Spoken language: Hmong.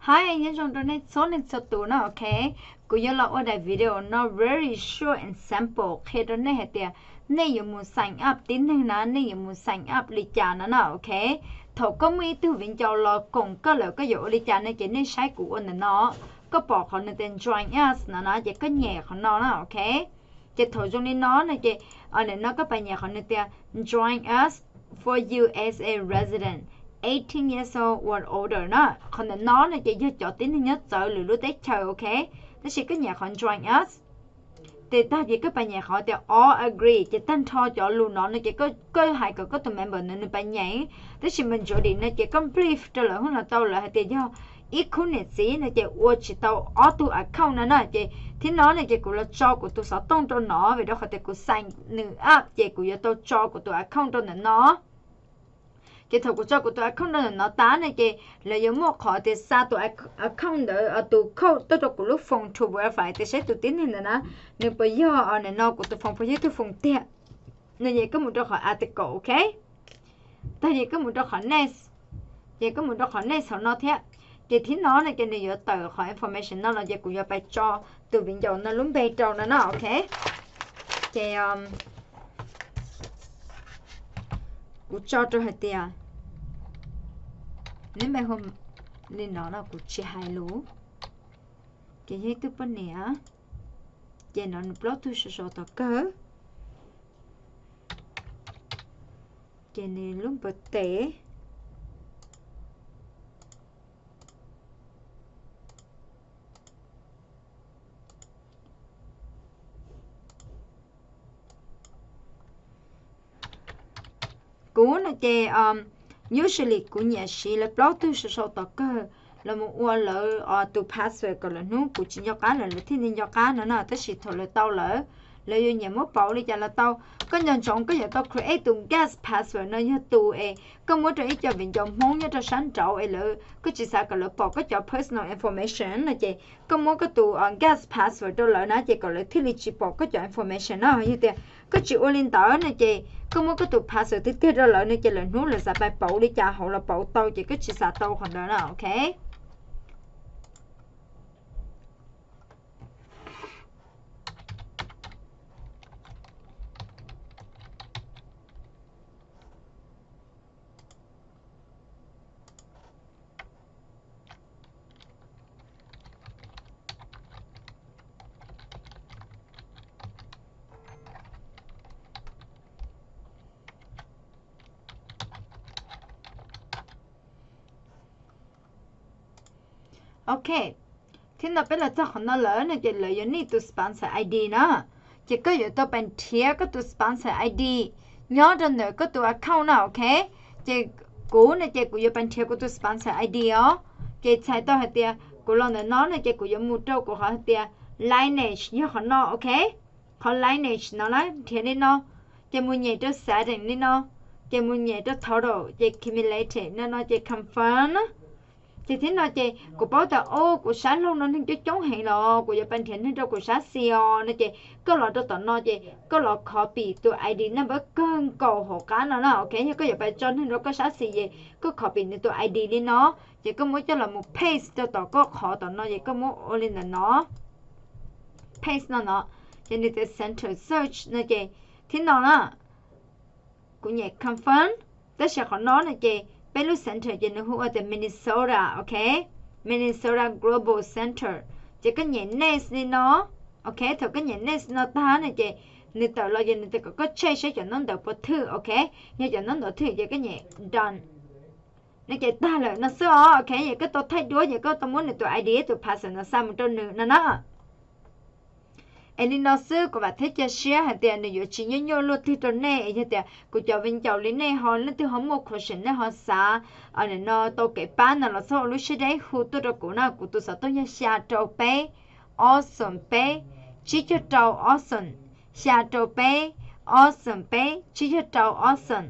Hi, nyob zoo rau nej txhua leej txhua tus na, ok. Kuv yuav los ua daim video no very short and simple qhia rau nej hais tias nej yuav mus sign up tib neeg na, nej yuav mus sign up li cas no na, ok. Thaum koj muaj ib tug viv ncaus los koom koj lawm koj yuav ua li cas no ces nej saib kuv ua ntawm no. Koj pom qhov nws tias join us no na ces koj nyem qhov no na, ok. Ces thaum zoo li no no ces ntawm no koj pais nyem qhov nws tias join us for U S A resident eighteen years old or older na. Qhov ntawm no no ces yog cov tib neeg nyob txawv lwm lub teb chaws, ok. Tab sis koj nyem qhov join us. Ces tag ces koj pais nyem qhov tias all agree, ces tag nrho cov lus no no ces koj hais kom koj tus member ntawd nws pais nyem. Tab sis majority no ces koj brief rau lawv hub los tau, lawv hais tias yog ib khub niam txiv no ces ua tsis tau ob tug account no na. Ces thib no no ces kuv los tso kuv tus xov tooj rau no, vim rau qhov tias kuv sign nws up ces kuv yuav tau tso kuv tus account rau ntawm no. Ces thaum kuv tso kuv tus account rau ntawm no tas no ces lawv yuav muaj qhov tias xa tus account ntawd tus code tuaj rau kuv lub phone to verify tias saib tus tib neeg ntawd na nws puas yog, nim no kuv tus phone puas yog ib tug phone tiag. No ces koj mus rau qhov article, ok. Tag ces koj mus rau qhov next, ces koj mus rau qhov next hauv no thiab. Ces thib no no ces nws yuav tawm qhov information no los ces kuv yuav pais tso tus viv ncaus no lub npe rau no na, ok. Ces kuv tso rau hais tias neb npe hu li no no kuv tsis hais lus. Ces yog ib tug poj niam, ces no nws plaub tug sau sau tom kawg. Ces nws lub npawb tes. Kuv no ces usually kuv nyiam siv lawv plaub tug sau sau tom kawg los mus ua lawv tus password kom lawv hnub kuv tsis nco qab lawm lawv thiaj li nco qab no na. Tab sis thaum lawv tau lawm, lawv yuav nyiam muab pauv li cas los tau. Koj nco ntsoov koj yuav tau create tus guest password no yog tus es koj muab rau ib co viv ncaus Hmoob nyob rau sab nraud es lawv, koj tsis xav kom lawv pom koj cov personal information no ces koj muab koj tus guest password rau lawv na ces kom lawv thiaj li tsis pom koj cov information na. Yog tias koj tsis ua li ntawd no ces koj muab koj tus password tiag tiag rau lawv no ces lawv hnub lawv xav pais pauv li cas hauv los pauv tau ces koj tsis xav tau qhov ntawd na, ok. Ok, thiab no peb los txog qhov no lawm no ces lawv yuav need tus sponsor I D na. Ces koj yuav tau pais nrhiav koj tus sponsor I D nyob rau ntawm koj tus account na, ok. Ces kuv no ces kuv yuav pais nrhiav kuv tus sponsor I D os. Ces txhais tau hais tias kuv los ntawm no no ces kuv yuav mus rau kuv qhov hais tias lineage yog qhov no, ok. Qhov lineage no na nrhiav li no, ces mus nyem rau setting li no, ces mus nyem rau total ces accumulated no no ces confirm na. Ces thiab no ces kuv paub tias o kuv sab laug no neeg coob coob heev los kuv yuav pais nrhiav neeg rau kuv sab xis os no ces koj los rau tom no ces koj los copy tus I D number kawg nkaus hauv qab no na, ok. Yog koj yuav pais tso neeg rau koj sab xis ces koj copy nws tus I D li no, ces koj muab coj los mus paste rau tom koj qhov tom no ces koj muab ua li ntawm no, paste no no, ces nws tias center search no ces thiab no na kuv nyem confirm, tab sis qhov no no ces peb lub center ces nws hu ua tias Minnesota, ok. Minnesota Global Center. Ces koj nyem next li no, ok. Thaum koj nyem next no tag no ces nws tawm los ces nws tias kom koj check saib cov ntaub ntawv puas thwj, ok. Yog cov ntaub ntawv thwj ces koj nyem done. No ces tag lawm no xwb os, ok. Ces koj tau thaij duab ces koj tau muab nws tus I D tus password no xa mus rau nws no na. Es li no xwb kuv vam thiab cia siab hais tias nws yuav tsis nyuaj nyuaj luaj twg rau nej. Yog tias kuv cov viv ncaus li nej ho leej twg ho muaj question nej ho xav no tau kev pab no los txhob ua lub siab deb hu tuaj rau kuv na. Kuv tus xov tooj yog xya rau peb, ob xoom peb, tsib caug rau ob xoom, xya rau peb, ob xoom peb, tsib caug rau ob xoom.